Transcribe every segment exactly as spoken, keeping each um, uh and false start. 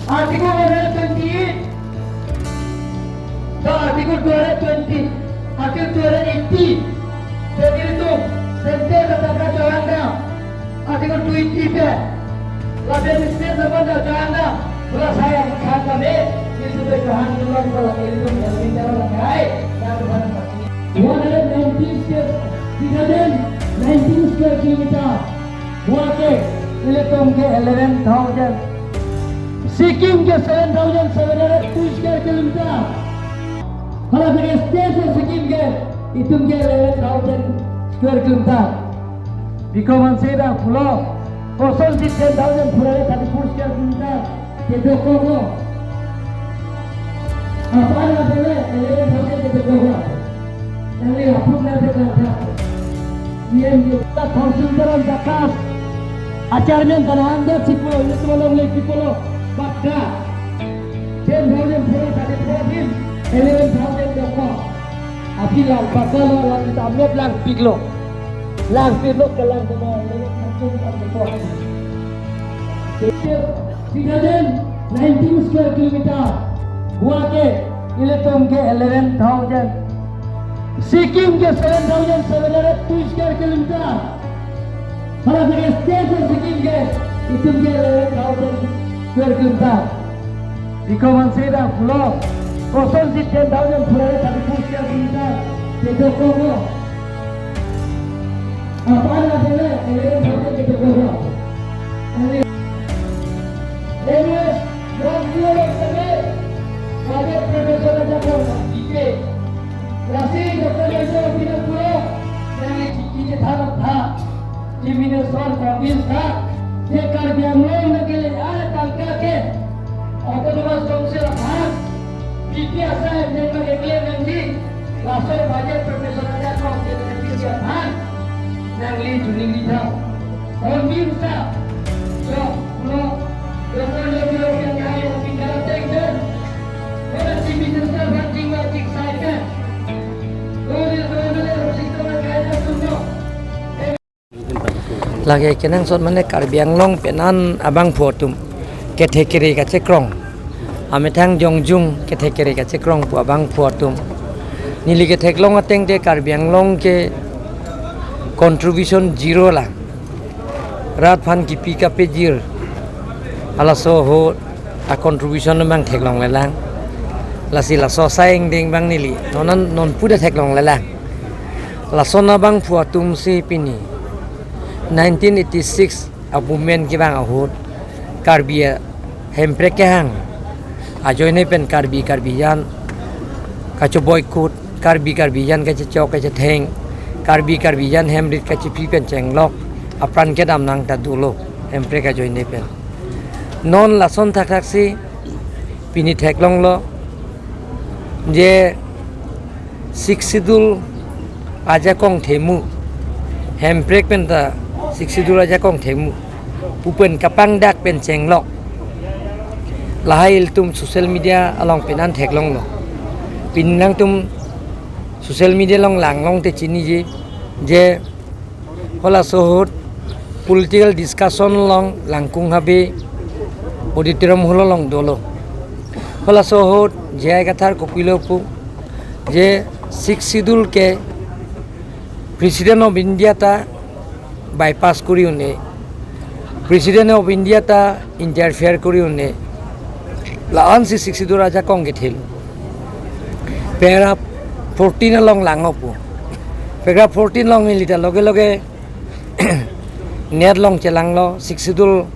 Article one hundred twenty-eight, the Article two hundred twenty, Article two hundred eighty, jadi itu sentence atau kacau anda, Article two eighty pen, lapen state level kacau anda, pula saya kata me, itu bertahan dulu kalau itu yang bicara lagi, yang bukan one hundred nineteen square, three hundred nineteen square kilometer. Goa ke ilitum ke eleven thousand. Sikkim ke seven thousand seven hundred two square kilometer. Hala ke state of Sikkim ke itum ke eleven thousand square kilometer. Bikoman seda pulo, kosonsi ten thousand four hundred thirty-four square kilometer kedokok lo. Apar na pele eleven thousand kedokok lo. Nangli approve na pele ta. P M U ta council dalam bakas. Achairman tanah anda sipo, ini semua nang lagi pulo. Bakda. Ten thousand four hundred thirty-four din, eleven thousand dokok. Aphi lang bakal lo, lang kita amlop langpiklo. Langpiklo kelang semua, eleven thousand dokok. Three hundred nineteen square kilometer. Goa ke ilitum ke eleven thousand. Sikkim ke seven thousand seven hundred two square kilometer. Hala ke state of Sikkim ke itum ke eleven thousand square kilometer. Bikoman seda pulo, kosonsi ten thousand four hundred thirty-four square kilometer kedokok lo. Apar na pele eleven thousand kedokok lo. Anyways, one crore of seven, budget professor aja ko dike. Lasi Doctor Yasir Pinang pulo, yang ini kita tha. Chief Minister convince tha, je Karbi Anglong nangkele-an atangka ke Autonomous Council aphan, P P asai nang nangkele nangji, laso budget professor aja ko ke P P aphan, nangli juning di tha. Convince tha, jo, no, jo, no, jo, jo, yang ayo tinggal tengden, mana Chief Minister aphan jingwa jingsai kan. Lagi kenangsot mane Karbi Anglong penan abangphu atum kethe kere kachekrong. Amethang jongjung kethe kere kachekrong pu abangphu atum. Neli ketheklong ateng te Karbi Anglong ke contribution zero lang. Rat aphan kipi kapejir. Halaso ahut a contribution abang theklonglelang. Lasi laso asai angdeng abang neli. Nonan nonpu ta theklonglelang. Lason abangphu atum si pini nineteen eighty-six a movement kevang ahut Karbi a Hemprek kehang ajoine pen Karbi, Karbi jan kachoboikut, Karbi, Karbi jan kachechok kachetheng, Karbi, Karbi jan hem rit kachepi pen chenglok apran kedam nang ta dolo Hemprek ajoine pen. Non lason thakthak si pini theklonglo je Sixth Schedule ajakong themu, Hemprek pen ta Sixth Schedule ajakong themu pu pen kapangdak pen chenglok. Lahai ilitum social media along penan theklonglo. Pini nangtum social media along langlong te chiniji je halaso ahut political discussion along Langkung Habe auditorium hall along dolo. Halaso ahut J I Kathar kopilo pu je Sixth Schedule ke President of India ta bypass kori un-e, President of India ta interfere kori un-e. La-an si Sixth Schedule ajakong kethelo. Paragraph fourteen along langlo pu. Paragraph fourteen along neli ta loge loge net along chelanglo, Sixth Schedule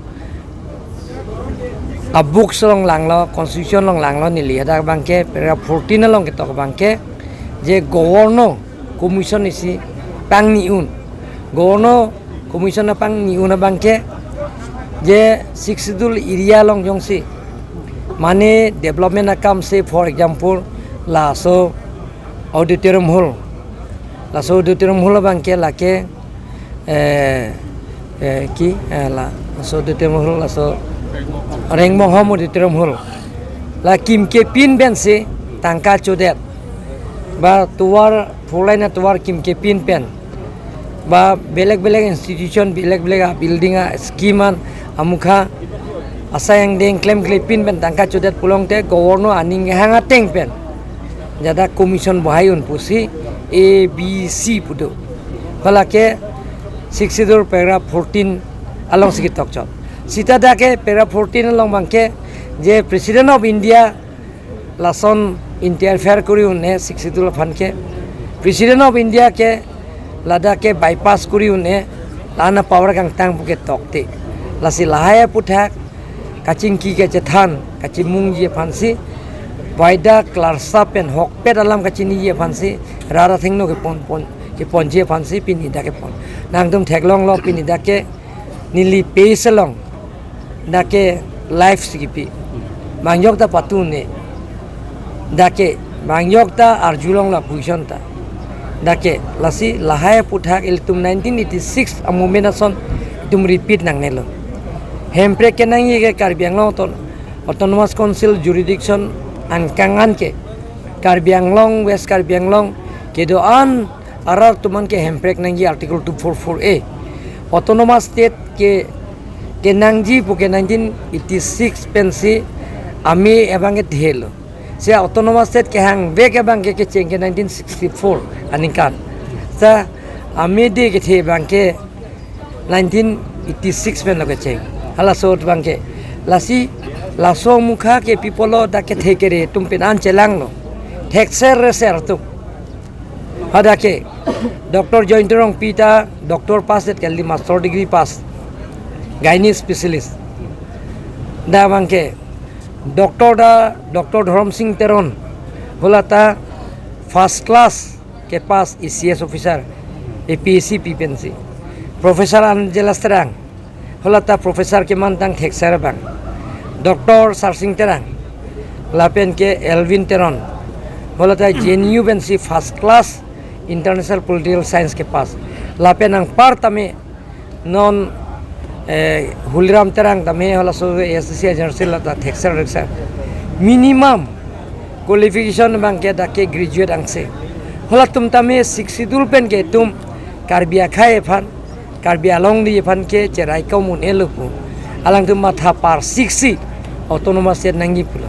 a books along langlo, constitution along langlo, neli hadak abangke paragraph fourteen along ketok abangke je Governor Commission isi pangni un. Governor Commission apangni un abangke je Sixth Schedule area along jongsi mane development akam se, for example, laso auditorium hall. Laso auditorium hall abangke lake, eh, eh, ki, eh, la, laso auditorium hall, laso Rengmonghom Auditorium Hall. La kim kepin pensi tangka chodet. Ba tovar, four lane atovar kim kepin pen. Ba belek belek institution, belek belek a building a scheme an amukha Asai angdeng klemklepin pen tangka chodet pulote governor aning hang ateng pen jada commission bohai un pusi A B C pu do. Halake Sixth Schedule paragraph fourteen alongsi ketokchot. Sita dak ke paragraph fourteen along abangke je President of India lason interfere kori un-e Sixth Schedule aphan ke, President of India ke ladak ke bypass kori un-e, la-an a power kangtang puke tokte. Lasi lahai aphuthak kachingki kachethan kachimungji aphansi, waida klarsa pen hokpet alam kachiniji aphansi, rat athengno kepon pon, keponji aphansi pini dak kepon. Nangtum theklonglo, pini dak ke neli page along dak ke live si kipi. Mangjok ta patu un-e. Dak ke mangjok ta arjulong la position ta. Dak ke lasi lahai aphuthak ilitum nineteen eighty-six a-movement ason itum repeat nangnelo. Hemprek kenangji ke Karbi Anglong Auton-, Autonomous Council jurisdiction angkang an ke, Karbi Anglong, West Karbi Anglong kedo-an arat atum an ke hemprek nangji Article two four four A. Autonomous State ke, kenangji puke nineteen eighty-six pensi amei abang kethelo. Si Autonomous State kehangvek abang ke kecheng ke nineteen sixty-four aningkan. Sa amei de kethe abang ke nineteen eighty-six pen lo kecheng. Halaso abangke. Lasi laso mukha ke people lo dak kethe kere atum pen an chelanglo. Thekser reser atum. Hadak ke Doctor Jayanta Rongpi ta doctor pass det kali, master degree pass. Gynae specialist. Dak abangke Doctor da, Doctor Dhorom Sing Teron. Hala ta first class kepass, A C S officer, A P S C pi pensi. Professor Angeles Terang, hala ta professor kemantang thekser abang. Doctor Sarsing Terang, lapen ke Elwin Teron, hala ta J N U pensi first class International Political Science kepass. Lapen anpar tame non, eh, Huliram Terang tame halaso A S D C general secretary, la ta thekser thekser. Minimum qualification abangke dak ke graduate angse. Halatum tame Sixth Schedule pen ke itum Karbi akhei aphan, Karbi alongri aphan ke cherai kamun elo pu. Alangtum matha par siksi Autonomous State nangji pulo.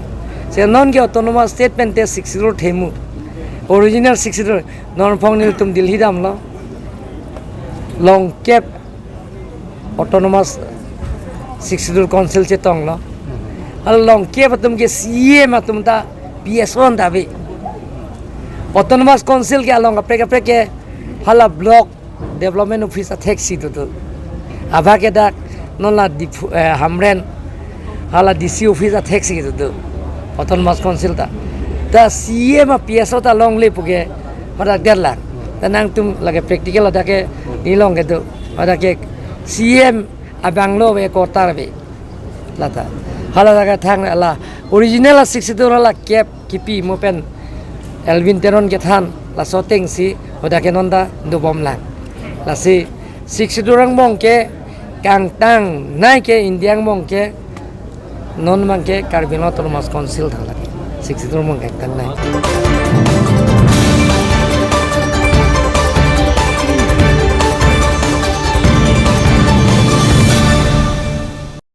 Si non ke Autonomous State pen te Sixth Schedule themu. Original Sixth Schedule, non phong nelitum Delhi damlo. Longkep Autonomous Sixth Schedule Council chetonglo. Hala longkep atum ke C E M atum ta P S O anta ave. Autonomous Council ke along kaprek kaprek ke hala block development office athek si tutu. Abang ke dak non la Diphu, eh, Hamren, hala D C office athek si tutu. Autonomous Council ta. Ta C E M a P S O ta longle puke hadak det lang. Ta nangtum lake practical hadak ke nilong kedo. Hadak ke C E M abang lo ave, quarter ave. La ta. Hala dak ke thang la original a Sixth Schedule hala kep kipi mo pen Elwin Teron kethan laso ateng si hadak ke non ta dobom lang. Lasi Sixth Schedule angbong ke kangtangnei ke India angbong ke non abangke Karbi Anglong Autonomous Council thang lake. Sixth Schedule angbong kangtangnei.